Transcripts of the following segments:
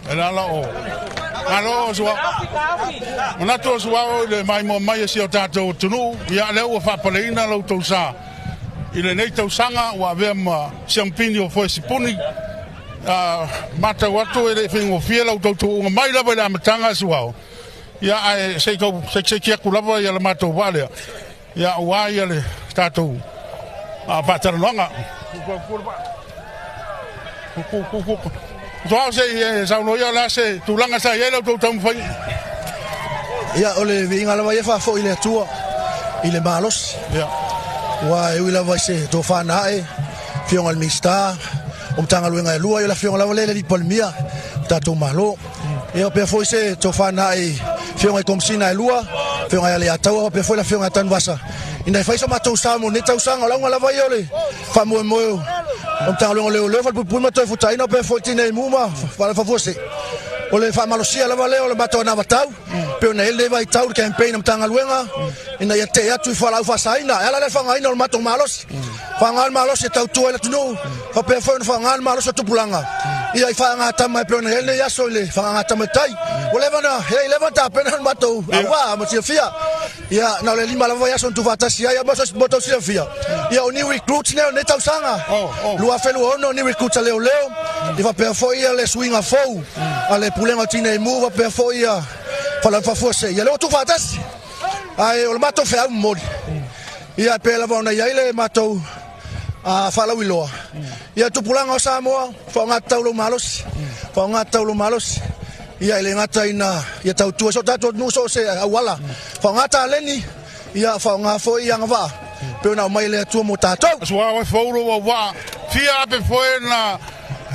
E le ala o Malo o Suao. Manatu o Suao i le maimoa mai e si o tatou atunuu, ia lea ua faapaleina lo outou sa i lenei tausaga ua avea ma siampini o foe sipuni. Matau atu e le i faigofie la outou tuuga mai lava i le amataga Suao. Ia ae se i tau sekiseiki atu lava ia le matou vaa lea. Ia aua ia le tatou faatalanoaga. Suao se i saunoa ia o le a se tulaga sa i ai la outou taumafaiga. Ia o le viiga lava ia faafoi i le Atua i le malosi. Ia. Ua e ui lava i se tofa na ae, afioga i le Minisita o Matagaluega e lua, ia le afioga lava lea i le alii Palemia o tatou Malo. Ia faapea foi se tofa na ae i afioga i Komesina e lua, afioga ia Leiataua faapea foi le afioga ia Tanuvasa, ina ia fai so matou sao mo lenei tausaga. O le auga lava ia o le faamoemoe o Matagaluega o Leoleo, Falepuipui ma Toefutaina, faapea foi Tinei Mu ma Falefafuasei. O le faamalosia lava lea o le matou anavatau, pei ona i ai lenei vaitau i le campaign a Matagaluega, ina ia tee atu i fualaau faasaina. E ala lea le faaaogaina o le matou malosi. Faaaoga le malosi e tautua ai le atunuu, faapea foi ona faaaoga le malosi o tupulaga ia i faagatama e pei ona i ai lenei aso i le faagatama i tai. Ua leva ona, e leva ona tapena le matou auvaa ma silafia. Ia, na o le 5 lava vaiaso na tuufaatasi ai, mo tou silafia. Ia, o new recruits nei o lenei tausaga, 2026 new recruits a leoleo, ia faapea foi ia le suiga fou a le Pulega o Tinei Mu, faapea foi ia Falefafuasei. Ia, lea ua tuufaatasi. Ae o le matou feau momoli, ia e pei lava ona i ai le matou faalauiloa, ia tupulaga o Samoa, faaaoga tatau lou malosi, faaaoga tatau lou malosi. Ia e le gata ina ia tautua so tatou atunuu so o se auala, faaaoga taleni, ia faaaoga foi agavaa pei ona aumai e le Atua mo tatou. Suao e fou lou auvaa, fia ape foe na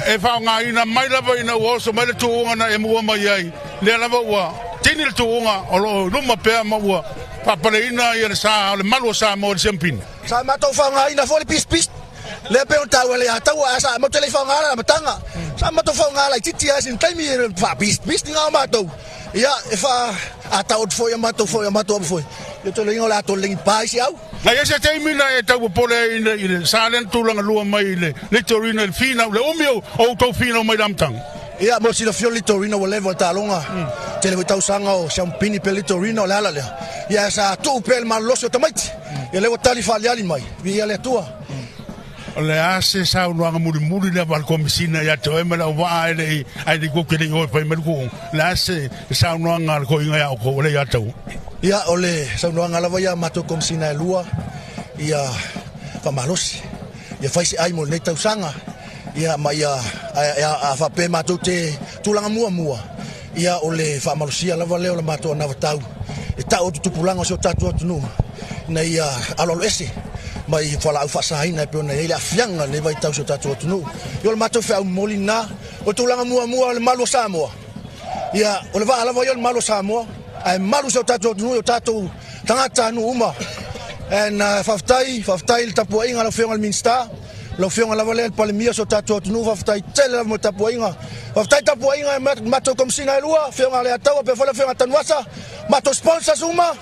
e faaaogaina mai lava ina ua oso mai le tuuga na e mua mai ai, lea lava ua tini le tuuga o lo o i luma pea ma ua faapaleina ia le sa o le malu o Samoa i le siampini. Sa matou faaaogaina foi le pisipisi lea pei ona taua e Leiataua, ae sa matou te le i faaaogaina i le amataga. Sa matou faaaoga laitiiti lava i sina taimi e faapisipisi ni gao matou. Ia, e faa a tau atu foi a matou foi a matou apu foi, ia toe loiga o le a tolelegi pa isi au. Na i ai se taimi na e tau popole ai i le sa lea na tulaga lua mai i le Litorina i le finau, le umi o outou finau mai le amataga? Ia, mo le silafia o le Litorina ua leva le taaloga, tele foi tausaga o Siamupini pea le Litorina, o le ala lea. Ia, sa tuu pea i le malolosi o tamaiti. Ia, lea ua tali faaliali mai, viia le Atua. O le a se saunoaga mulimuli lea a le Komesina ia te oe ma le auvaa ae le i ae le i koke le i oe fai mai le kuuga? O le a se saunoaga a le toeaina ia outou o lea ia te oe? Ia, o le saunoaga lava ia a matou Komesina e lua, ia faamalosi, ia fai se ai mo lenei tausaga, ia ma ia a faapea matou te tulaga muamua, ia o le faamalosia lava lea o le matou anavatau e tau atu tupulaga o si o tatou atunuu ina ia aloaloese mai fualaau faasaina e pei ona i ai le aafiaga i lenei vaitau i si o tatou atunuu. Ia o le matou feau momoli lena. O le tulaga muamua o le malu o Samoa, ia o le vaa lava ia o le malu o Samoa, ae malu si o tatou atunuu i o tatou tagatanuu uma. And faafetai, faafetai i le tapuaiga a lau Afioga i le Minisita, lau Afioga lava lea le Palemia o si o tatou atunuu, faafetai tele lava mo le tapuaiga. Faafetai tapuaiga e matou Komesina e lua, Afioga a Leiataua faapea foi le Afioga a Tanuvasa, matou sponsors uma,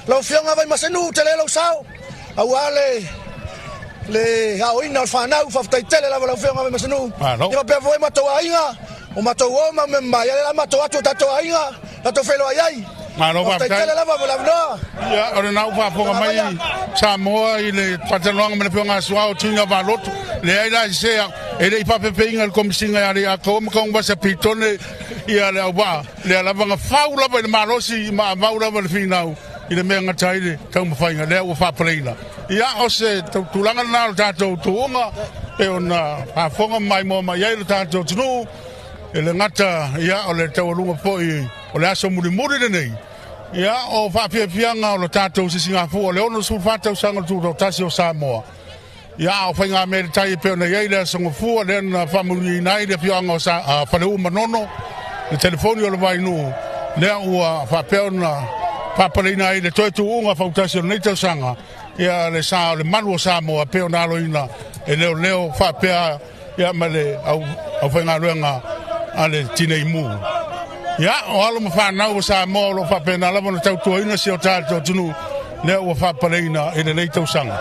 lau Afioga Vaimasenu, tele lou sao aua le le aoina o le fanau, faafetai tele lava lau Afioga Vaimasenu. Ia faapea foi matou aiga, o matou o ma mea ma ia le matou atu o tatou aiga, tatou feiloai ai. Malo faafetai tele lava mo le avanoa. Ia, o lena ua faafofoga mai Samoa i le faatalanoaga ma le Afioga ia Suao Tuiga Valoto. Leai la se e le i faafefeina e le Komesina ia Leiataua ma Taugavasa Pitone ia le auvaa, lea lava na fau lava i le malosi ma avau lava le finau i le mea e gata ai le taumafaiga lea ua faapaleina. Ia, o se tulaga lena o le tatou tuuga pei ona faafofoga ma maimoa mai ai le tatou atunuu. E le gata ia o le taualuga foi o le aso mulimuli lenei, ia o faafiafiaga o le tatou sisigafua o le 64 tausaga o le Tutoatasi o Samoa. Ia a o faigamea i le tai e pei ona i ai le aso Gafua lea na faamanuiaina ai le afioaga o Faleu Manono, le telefoni o le Vainuu, lea ua faapea ona faapaleina ai le toe tuuga fautasi o lenei tausaga, ia le sa o le malu o Samoa e pei ona aloina e leoleo faapea ia ma le aufaigaluega a le Tinei Mu. Ia, o alo ma fanau o Samoa o lo o faapena lava ona tautuaina si o tatou atunuu lea ua faapaleina i lenei tausaga.